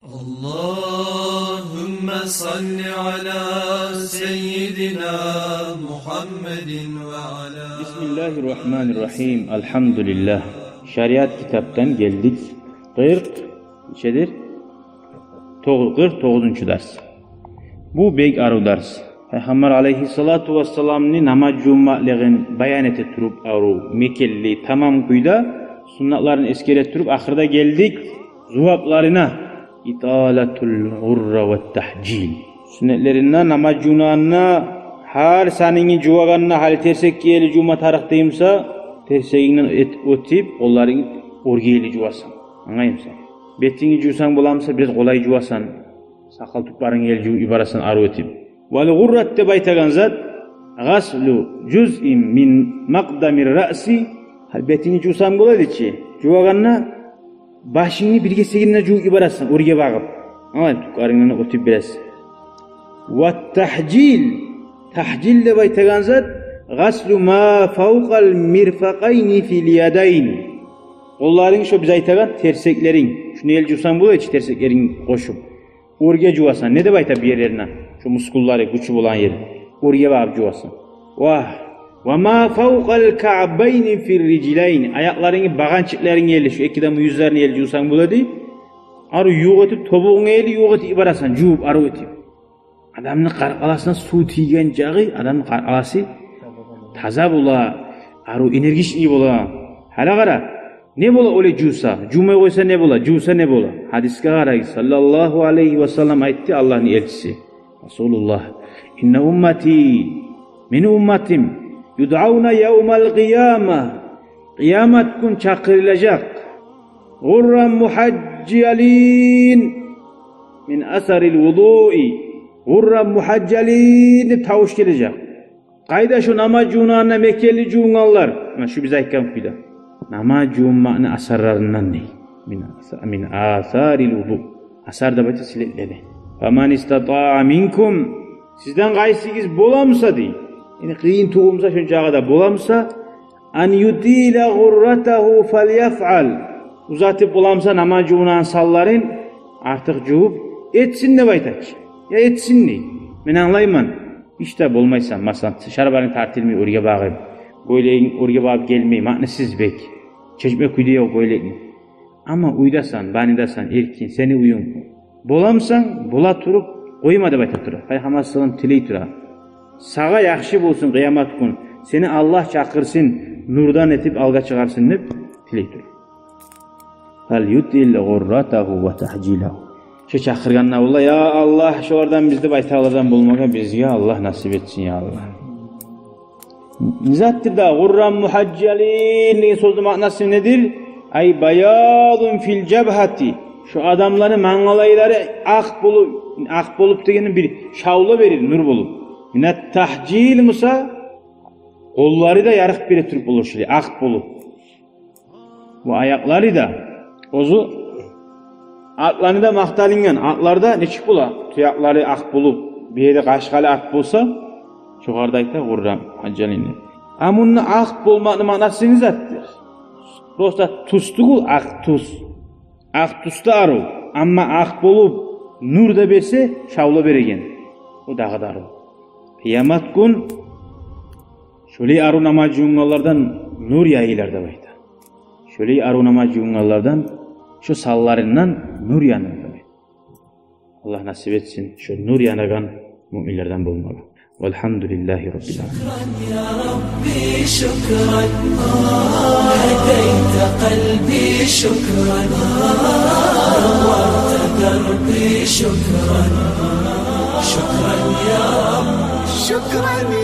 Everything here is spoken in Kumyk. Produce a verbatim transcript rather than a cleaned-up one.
اللهم صل على سيدنا محمد وعلى بسم الله الرحمن الرحيم. الحمد لله. Шариат китапдан гелдик. Къыркъ, нечедир? Тогъуз, къыркъ тогъузунчу дарс. Бу бек арив дарс. Пайхаммар алейгьиссалату вассаламны намаз жувунмакълыгъын баян эте туруп, арив, мекенли, тамам кюйде суннатларын эсгере туруп, ахырда гелдик зувапларына. Италатул гъурра ва тагьжил. Суннатларындан намаз жувунагъанда, гьар санынгны жувагъанда, гьали терсекге ели жувма тарыкъ дей буса, терсегингден эт-, оьтюп, къолларынгны оьрге ели жувасан. Англаймысан? Бетингни жувсанг бола буса, бираз къолай жувасан. Сакъал тюклерингни ели жувуп йибересен арив этип. Вал гъуррат деп айтагъан зат, гъаслу жузъин мин макъдамир раъси. Гьали бетингни жувсанг бола эди чи, жувагъанда башынгны бир гесегинден жувуп йибересен, оьрге багъып. Англаймысан, тюклерингден оьтюп бираз. Ва тагьжил. Тагьжил деп айтагъан зат, гъаслу ма фавкъал мирфакъайни фил ядайни. Къолларынг, шо биз айтагъан терсеклеринг. Шуну ели жувсанг бола эди чи, терсеклеринг къошуп. Оьрге жувасан. Не деп айта бу ерлерине? Шо мускуллары, гючю болгъан ери. Оьрге багъып жувасан. Ва, ва ма фавкъал каъбайни фир рижлайни. Аякъларынгны багъанчыкъларынгны ели, шо эки де мюйюзлерин ели жувсанг бола эди. Арив ювукъ этип, тобугъунгну ели ювукъ этип йибересен, жувуп, арив этип. Адамны къаркъарасына сув тийген чакъы, адамны къаркъарасы таза бола, арив, энергичный бола. Гьали къара, не бола олай жувса? Жувмай къойса не бола? Жувса не бола? Гьадисге къарагъыз. Саллаллагьу алайгьи ва саллам айтды, Аллагьны элчиси, Расулуллагь: «Инна уммати, мени умматым, юдъавна явмал къияма, къыямат гюн чакъырылажакъ. Гъурран мугьажжалин мин асарил вудуи». «Гъурран мугьажжалин» деп тавуш гележек. Къайда шо намаз жувунагъанда мекенли жувунгъанлар? Муна шу биз айтгъан кюйде. Намаз жувунмакъны асарларындан дей. Мин аса-, мин асарил вуду. Асар деп айта силеклени. Фаман истатаа минкум. Сизден къайсыгъыз бола буса дей. Яни къыйын тюгюл буса, шончакъы да бола буса, ан ютила гъурратагьу фальяфъал. Узатып бола буса намаз жувунагъан санларын, артыкъ жувуп, этсин деп айта чы. Я этсин дей. Мен англайман. Ишде болмайсан, масала, шарбарынг тартылмай оьрге багъып, гёйлегинг оьрге багъып гелмей, маънасыз бек. Чечме кюй де ёкъ гёйлегинг. Амма уьйдесен, банядасен, эркин, сени уьюнг. Бола бусанг, бола туруп, къойма деп айта тура. Пайхаммар саллаллагьу алайгьи ва саллам тилей тура. Сагъа яхшы болсун къыямат гюн. Сени Аллагь чакъырсын, нурдан этип алгъа чыгъарсын деп тилей тура. Фальютил гъурратагьу ва тагьжилагьу. Шо чакъыргъанда бола, я Аллагь, шолардан биз деп айтагъанлардан болмагъа бизге Аллагь насип этсин, я Аллагь. Не затдыр да, гъурран мугьажжалин деген сёзню маънасы недир? Ай баядун фил жабгьати. Шо адамланы мангалайлары акъ болуп, акъ болуп дегени бир шавла берир, нур болуп. Минат тагьжил буса, къоллары да ярыкъ бере туруп болур шолай, акъ болуп. Ва аякълары да, оьзю, артлары да макъталынгъан, артлары да нечик бола? Туякълары акъ болуп, бир ерде къашгъалы арт болса, шогъар да айта гъурран мугьажжалин деп. А мунда акъ болмакъны маънасы не затдыр? Просто тюс тюгюл, акъ тюс. Акъ тюс де арив, амма акъ болуп, нур да берсе, шавла береген. О дагъы да арив. Къыямат гюн шолай арив намаз жувунгъанлардан нур яйылар деп айта. Шолай арив намаз жувунгъанлардан, шо санларындан нур янар деп айта. Аллагь насип этсин шо нур янагъан муъминлерден болмагъа. Валгьамдулиллагьи раббил аламин. شكرا يا ربي، شكرا. هديت قلبي، شكرا. نورت دربي، شكرا. شكرا يا رب. شكرا.